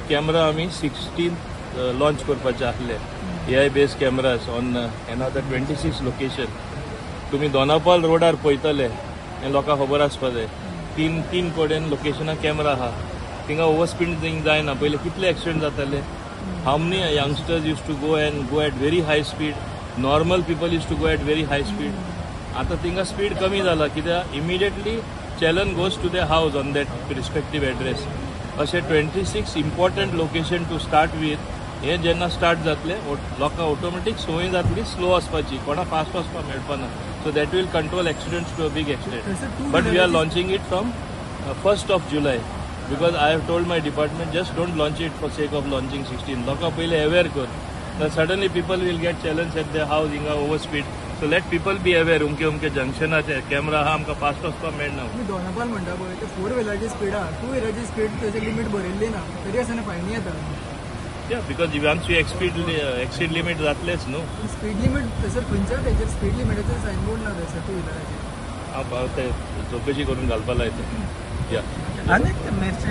Camera आमी 16 launch करपाचे आसले, AI based cameras on another 26 location. तुमी दोनापाल रोडार पळयतले, हें लोकांक खबर आसपा जाय, तीन तीन कडेन लोकेशनाक कॅमरा आहा. थिंगा ओवर स्पीड जायना. पयलीं कितले एक्सिडंट जाताले? How many youngsters used to go and go at very high speed? Normal people used to go at very high speed. आता थिंगा स्पीड कमी जाला कित्याक immediately challan goes to the house on that respective address. अशे 26 important location to start with. हे जेन्ना start जातले, लोकांक ऑटोमॅटीक संवय जातली स्लो वचपाची. कोणा फास्ट वचपाक मेळपाना, so that will control accidents to a big extent. But we are launching it from 1st of July because I have told my department, just don't launch it for sake of launching 16. लोकांक पयलीं aware कर. Suddenly people will get challans at the house, हिंगा over speed. So let people be aware, उमके उमके जंक्शनाचे camera आहा, आमकां fast वचपाक मेळना. तुमी दोनापाल म्हणटा पळय, ते फोर व्हिलराची स्पीड आहा. टू व्हिलराची स्पीड थंयसर लिमीट बरयल्ली ना, तरी आसतना फायनी येता. Yeah, because once you exceed limit जातलेच न्हू. स्पीड लिमीट थंयसर खंयच्याच हेचेर स्पीड लिमिटाचेर सायन बोर्ड ना थंयसर टू व्हिलराचेर. हांव ते चवकशी करून घालपा लायता या. आनी मेसेज.